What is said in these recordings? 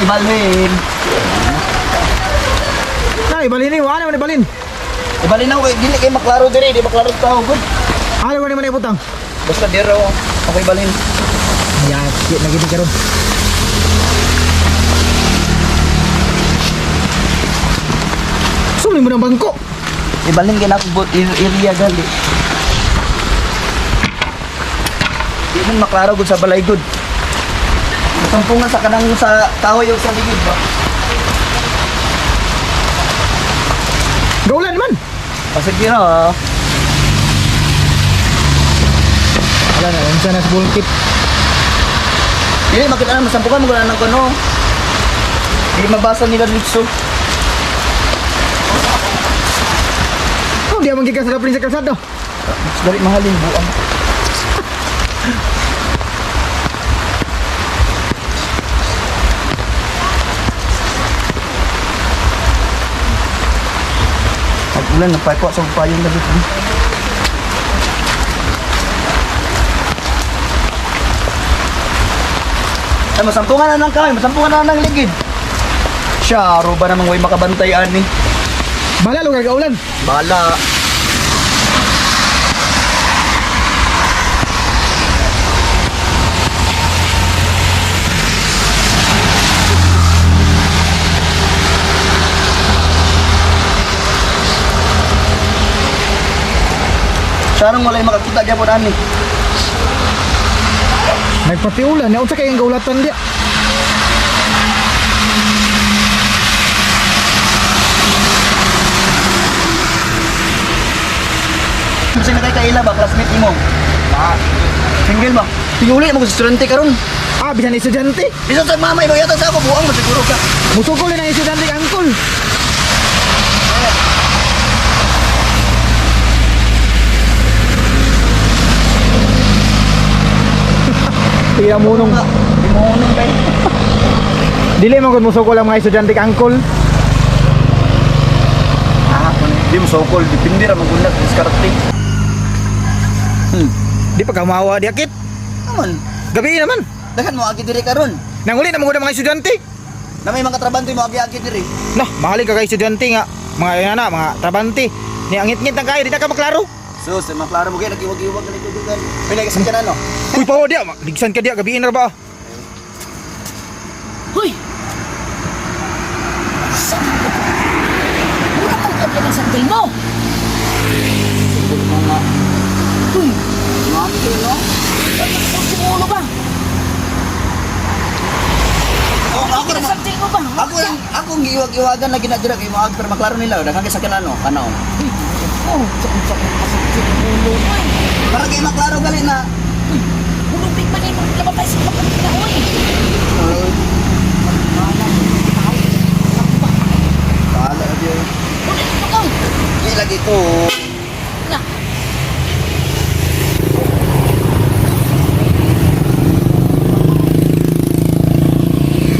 ibalhin. Na ibalhin ni, wala man ibalhin. Ibalhin ako kay dili kay maklaro dire, di maklaro tao gud. Ano ba naman ibutang? Basta dire oh, ako ibalhin. Yaki na gid karon. Sumli mo ng bangko. Ibalhin kay nako area gali. Di man maklaro gud sa balay gud. Sampungan sa kanang sa kahoy ug sa ligid ba. Gaulan man. Pasig na ah. Wala na, unsa na sa bulkit. Dili makita na masampukan mo ng kuno. Di mabasa nila dito. Oh, di man gikas sa sa kalsada. Mas dali mahalin buang. Pag ulan, nagpakuha sa payong na dito. Ay, masampungan na ng kamay, masampungan na ng ligid. Siya, ba namang way makabantay ani? Bala lugar gaulan. Bala. Sarang walay makakita gyapon ani. Nagpatiulan, na unsa kay ang gaulatan dia? Unsa na kay kaila ba classmate nimo? Single ba? Tinguli mo sa estudyante karon. Ah, bisan estudyante. Bisan sa mama imo yata sa ako buang mo siguro ka. Musukol na ang estudyante ka, angkol. Tira munong. Di mo unong kay. Dili man gud musukol ang mga estudyante ka, angkol. Ah, di mo sokol, depende ra magulat diskarte. Di pa kamawa di akit. Naman, Gabi naman. daghan mo agi diri karon. Nanguli na mga mga estudyante. Na may mga trabante mo agi-agi diri. Nah, mahalin ka kay estudyante nga. Mga yan na, mga trabante. Ni angit-ngit ang kayo, di na ka maklaro. Sus, eh, maklaro mo kay nagiwag-iwag na ito gan. Pinay kasi ka na no. Uy, pawa diya, ligsan ka diya, gabiin ra ba? Hoy! Saan ka? Mura kang kapya ng sandal mo! Siguro mo nga. Uy! Mami kayo no. Ang ulo ba? Oh, ako Ang ra sandal mo ba? ako lang ako ang giiwag-iwagan lagi na dira kay mo agi pero maklaro nila daghan kay sa kanano kanaw. Uy! Oh! Sakit sa ulo mo eh! Para kay maklaro gali na. Uy! Hulubig man yung lababay sa kapatid na uy! Bahala na diyo. Ulit mo ka! Di lagi ko. Na!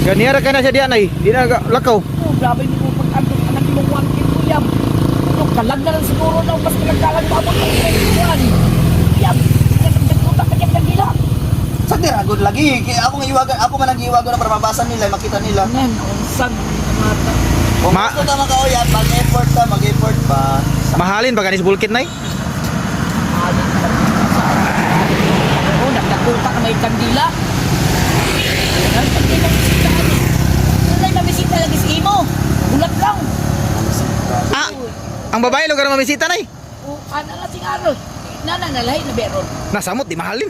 Ganiyara ka na siya diya, nay. Di na lakaw. Oh, grabe mo pag-antok anak mo 1 kilo yam. Ano, kalag na lang siguro na mas kalagkalag maabot ng 21. Yam! Nagdagkuta ka niyang nagila. Sa dira good lagi kay ako nga iwagan ako man ang giiwagan na para mabasa nila makita nila. Nan, unsan mata. Kung gusto ka makauyab, mag-effort ka, mag-effort pa. Mahalin ba ganis bulkit, nay? Oo, nagdakuta ka may kandila. Ay, kandila bisita ani. Tunay mabisita lagi si imo. Gulat lang. Ah, ang babae lugar mamisita, nay. O, ana lang sing araw. Nana nalahi na beron. Nasamot, di mahalin.